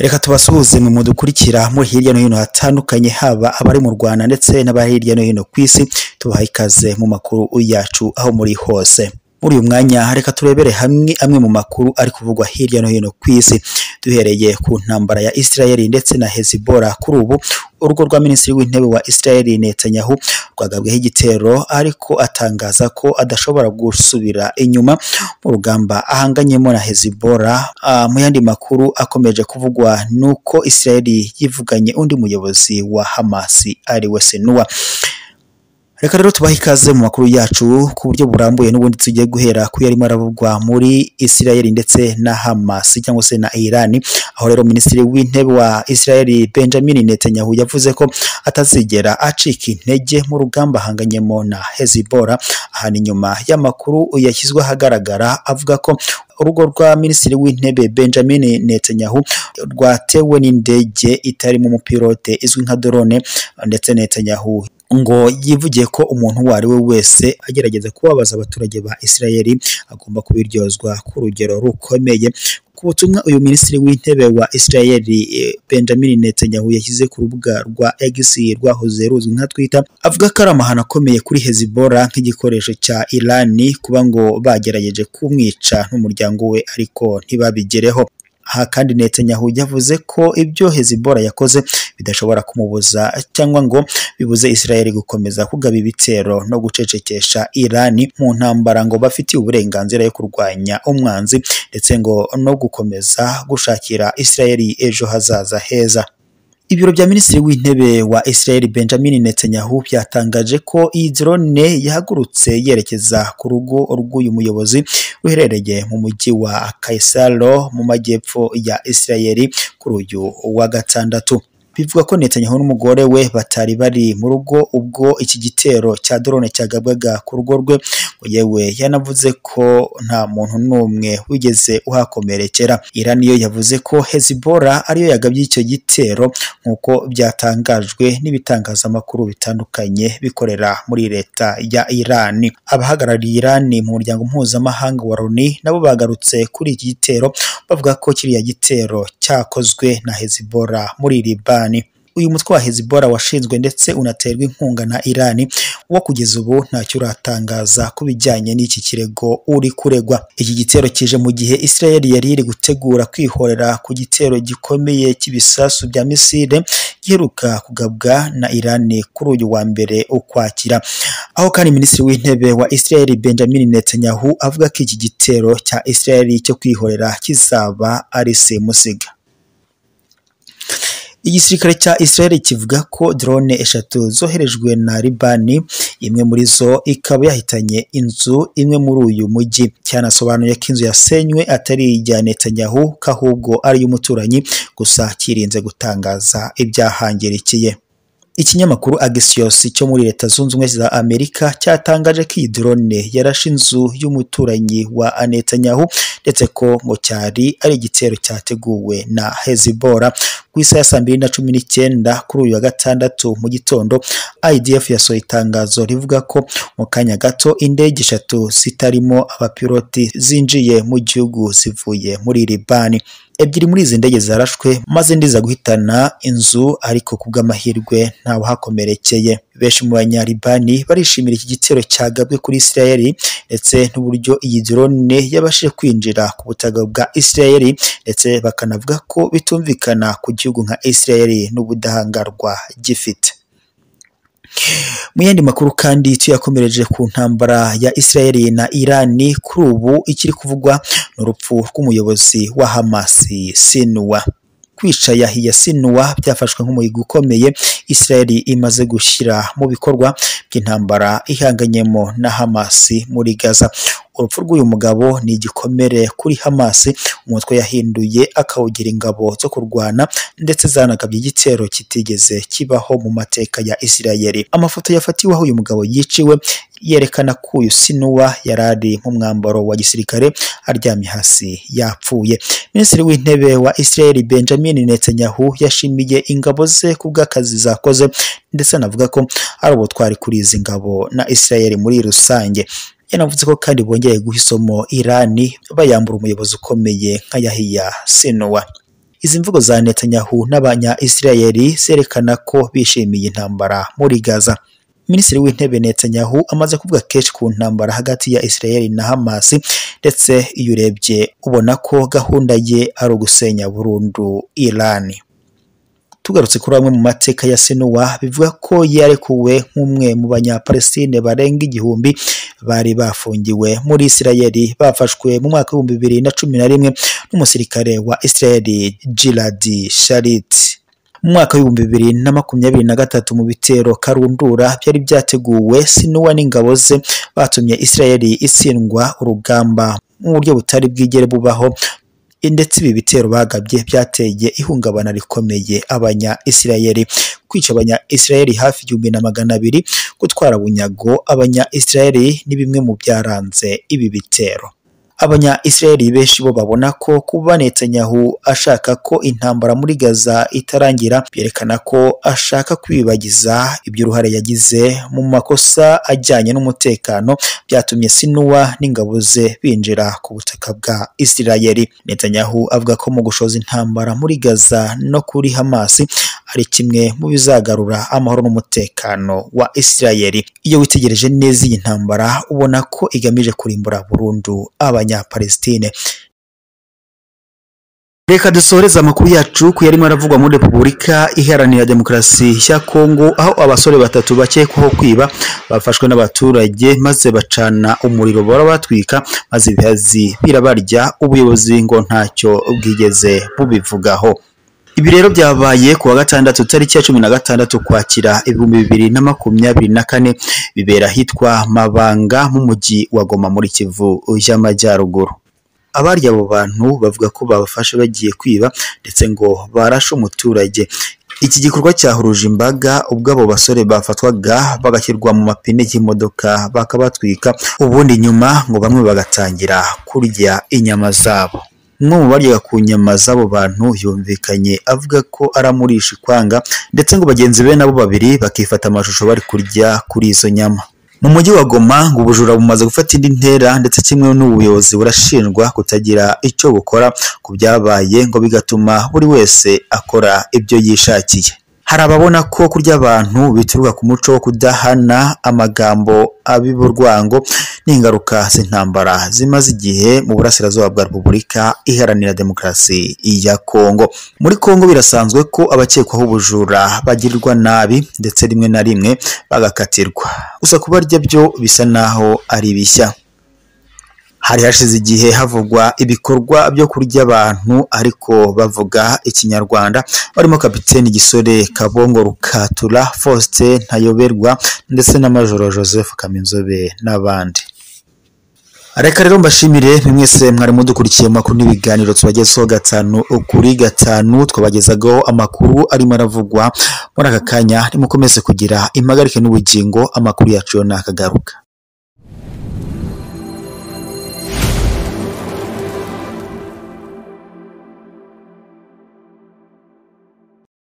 Reka tubasuhuze mu mudukurikira muri hirya no hino hatandukanye, haba abari mu Rwanda ndetse n'abari hirya no hino ku isi, tubaha ikaze mu makuru yacu aho muri hose. Muri uyu mwanya reka turebere hamwe amwe mu makuru ari kuvugwa hirya no hino ku isi, duhereye ku ntambara ya Israel ndetse na Hezbollah. Kuri ubu urugo rwa Minisitiri w'Intebe wa Israel Netanyahu rwagabweho igitero, ariko atangaza ko adashobora gusubira inyuma mu rugamba ahanganyemo na Hezbollah. Mu yandi makuru akomeje kuvugwa nuko Israel yivuganye undi muyobozi wa Hamas ari we Sinwar. Reka rero tubahe ikaze mu makuru yacu ku buryo burambuye, n'ubundi tugiye guhera ku yarimo aravugwa muri Israel ndetse na Hamas cyangwa se na Iran, aho rero Minisitiri w'Intebe wa Israel Benjamin Netanyahu yavuze ko atazigera acika intege mu rugamba ahanganyemo na Hezbollah. Aha ni nyuma y'amakuru yashyizwe ahagaragara avuga ko urugo rwa Minisitiri w'Intebe Benjamin Netanyahu rwatewe n'indege itarimo umupilote izwi nka drone, ndetse Netanyahu ngo yivugiye ko umuntu uwo ari we wese agerageza kubabaza abaturage ba Israel agomba kubiryozwa ku rugero rukomeye. Ku butumwa uyu Minisitiri w'Intebe wa Israel Benjamin Netanyahu yashyize ku rubuga rwa X rwahoze ruzwi nka Twitter, avuga ko ari amahano akomeye kuri Hezbollah nk'igikoresho cya Iran kuba ngo bagerageje kumwica n'umuryango we ariko ntibabigereho. Aha kandi Netanyahu yavuze ko ibyo Hezbollah yakoze bidashobora kumubuza cyangwa ngo bibuze Israel gukomeza kugaba ibitero no gucecekesha Iran mu ntambara ngo bafitiye uburenganzira yo kurwanya umwanzi, ndetse ngo no gukomeza gushakira Israel ejo hazaza heza. Ibiro bya Minisitiri w'Intebe wa Israel Benjamin Netanyahu byatangaje ko iyi drone yahagurutse yerekeza ku rugo rw'uyu muyobozi ruherereye mu mujyi wa Kaisaro mu majyepfo ya Israel kuri uyu wa gatandatu. Bivuga ko Netanyahu n'umugore we batari bari mu rugo ubwo iki gitero cya drone cyagabwaga ku rugo rwe, yewe yanavuze ko nta muntu n'umwe wigeze uhakomerekera. Iran yo yavuze ko Hezbollah ariyo yagabye icyo gitero nk'uko byatangajwe n'ibitangazamakuru bitandukanye bikorera muri leta ya Iran. Abahagarariye Iran mu muryango mpuzamahanga wa Loni nabo bagarutse kuri iki gitero, bavuga ko kiriya gitero cyakozwe na Hezbollah muri Liban. Uyu mutwe wa Hezbollah washinzwe ndetse unaterwa inkunga na Iran, wo kugeza ubu ntacyo uratangaza ku bijyanye n'iki kirego uri kuregwa. Iki gitero kije mu gihe Israel yari iri gutegura kwihorera ku gitero gikomeye cy'ibisasu bya misile giheruka kugabwa na Iran kuri uyu wa mbere Ukwakira. Aho kandi Minisitiri w'Intebe wa Israel Benjamin Netanyahu avuga ko iki gitero cya Israel cyo kwihorera kizaba ari simusiga. Igisirikare cya Israel kivuga ko drone 3 zoherejwe na Libani, imwe muri zo ikaba yahitanye inzu imwe muri uyu mujyi. Cyanasobanuye ko inzu yasenywe atari iya Netanyahu, ahubwo ari iy'umuturanyi, gusa kirinze gutangaza ibyahangirikiye. Ikinyamakuru Axios cyo muri Leta Zunze Ubumwe za Amerika cyatangaje ko iyi drone yarashe inzu y'umuturanyi wa Netanyahu, ndetse ko ngo cyari ari igitero cyateguwe na Hezbollah. Ku isaha ya 2:19 kuri uyu wa gatandatu mu gitondo, IDF yasohoye itangazo rivuga ko mu kanya gato indege 3 zitarimo abapiloti zinjiye mu gihugu zivuye muri Libani. 2 muri izi ndege zarashwe maze indi iza guhitana inzu, ariko kubw'amahirwe ntawahakomerekeye. Benshi mu banyalibani barishimira iki gitero cyagabwe kuri Israel ndetse n'uburyo iyi drone yabashije kwinjira ku butaka bwa Israel, ndetse bakanavuga ko bitumvikana ku gihugu nka Israel n'ubudahangarwa gifite. Mu yandi makuru kandi tuyakomereje ku ntambara ya Israel na Iran, kuri ubu ikiri kuvugwa n'urupfu rw'umuyobozi wa Hamas Sinwar. Kwica Yahya Sinwar byafashwe nk'umuhigo ukomeye Israel imaze gushyira mu bikorwa by'intambara ihanganyemo na Hamas muri Gaza. Urupfu rw'uyu mugabo ni igikomere kuri Hamas, umutwe yahinduye akawugira ingabo zo kurwana ndetse zanagabye igitero kitigeze kibaho mu mateka ya Israel. Amafoto yafatiwe aho uyu mugabo yiciwe yerekana ko uyu Sinwar yari ari mu mwambaro wa gisirikare aryamye hasi yapfuye. Minisitiri w'Intebe wa Israel Benjamin Netanyahu yashimiye ingabo ze kubw'akazi zakoze, ndetse anavuga ko ari ubutwari kuri izi ngabo na Israel muri rusange. Yanavuze ko kandi bongeye guha isomo Iran bayambura umuyobozi ukomeye nka Yahya Sinwar. Izi mvugo za Netanyahu n'abanya Israeli zerekana ko bishimiye intambara muri Gaza. Minisitiri w'Intebe Netanyahu amaze kuvuga kenshi ku ntambara hagati ya Israel na Hamas, ndetse iyo urebye ubona ko gahunda ye ari ugusenya burundu Iran. Tugarutse kuri amwe mu mateka ya Sinwar, bivuga ko yarekuwe nk'umwe mu banyapalestine barenga 1000 bari bafungiwe muri Israel, bafashwe mu mwaka 2011 n'umusirikare wa Israel Gilad Shalit. Mu mwaka 2023 mu bitero karundura byari byateguwe, Sinwar n'ingabo ze batumye Israel itsindwa urugamba mu buryo butari bwigere bubaho, ndetse ibi bitero bagabye byateye ihungabana rikomeye abanya Israel, kwica abanya Israel hafi 1200, gutwara bunyago abanya Israel ni bimwe mu byaranze ibi bitero. Abanya Israel benshi bo babona ko kuba Netanyahu ashaka ko intambara muri Gaza itarangira byerekana ko ashaka kwibagiza iby'uruhare yagize mu makosa ajyanye n'umutekano byatumye Sinwar n'ingabo ze binjira ku butaka bwa Israel. Netanyahu avuga ko mu gushoza intambara muri Gaza no kuri Hamas ari kimwe mu bizagarura amahoro n'umutekano wa Israel. Iyo witegereje neza iyi ntambara ubona ko igamije kurimbura burundu abanya Palestine. Reka dusoreze amakuru yacu ku yarimo aravugwa muri Repubulika Iharanira Demokarasi ya Kongo, aho abasore batatu bakekwaho kwiba bafashwe n'abaturage maze bacana umuriro barabatwika, maze ibihazi birabarya, ubuyobozi ngo ntacyo bwigeze bubivugaho. Ibi rero byabaye kuwa gatandatu tariki ya 16 Ukwakira 2024, bibera hitwa Mabanga mu mujyi wa Goma muri Kivu y'Amajyaruguru. Abarya abo bantu bavuga ko babafashe bagiye kwiba ndetse ngo barashe umuturage. Iki gikorwa cyahuruje imbaga ubwo abo basore bafatwaga bagashyirwa mu mapine y'imodoka bakabatwika, ubundi nyuma ngo bamwe bagatangira kurya inyama zabo. Umwe mu baryaga ku nyama z'abo bantu yumvikanye avuga ko aramurisha ikwanga, ndetse ngo bagenzi be nabo babiri bakifata amashusho bari kurya kuri izo nyama. Mu mujyi wa Goma ngo ubujura bumaze gufata indi ntera, ndetse kimwe n'ubuyobozi burashinjwa kutagira icyo bukora ku byabaye, ngo bigatuma buri wese akora ibyo yishakiye. Hari ababona ko kurya abantu bituruka ku muco wo kudahana, amagambo abiburwango n'ingaruka z'intambara zimaze igihe mu burasirazuba bwa Repubulika Iharanira Demokarasi ya Kongo. Muri Kongo birasanzwe ko abakekwaho ubujura bagirirwa nabi ndetse rimwe na rimwe bagakatirwa, gusa kubarya byo bisa naho ari bishya. Hari hashize igihe havugwa ibikorwa byo kurya abantu ariko bavuga Ikinyarwanda, barimo Kapiteni Gisore Kabongo Rukatura, Faustin Ntayoberwa ndetse na Majoro Joseph Kaminzobe n'abandi. Reka rero mbashimire mwese mwari mudukurikiye makuru n'ibiganiro tubagezaho 5 kuri 5, twabagezagaho amakuru arimo aravugwa muri aka kanya. Nimukomeze kugira impagarike n'ubugingo, amakuru yacu yo nakagaruka.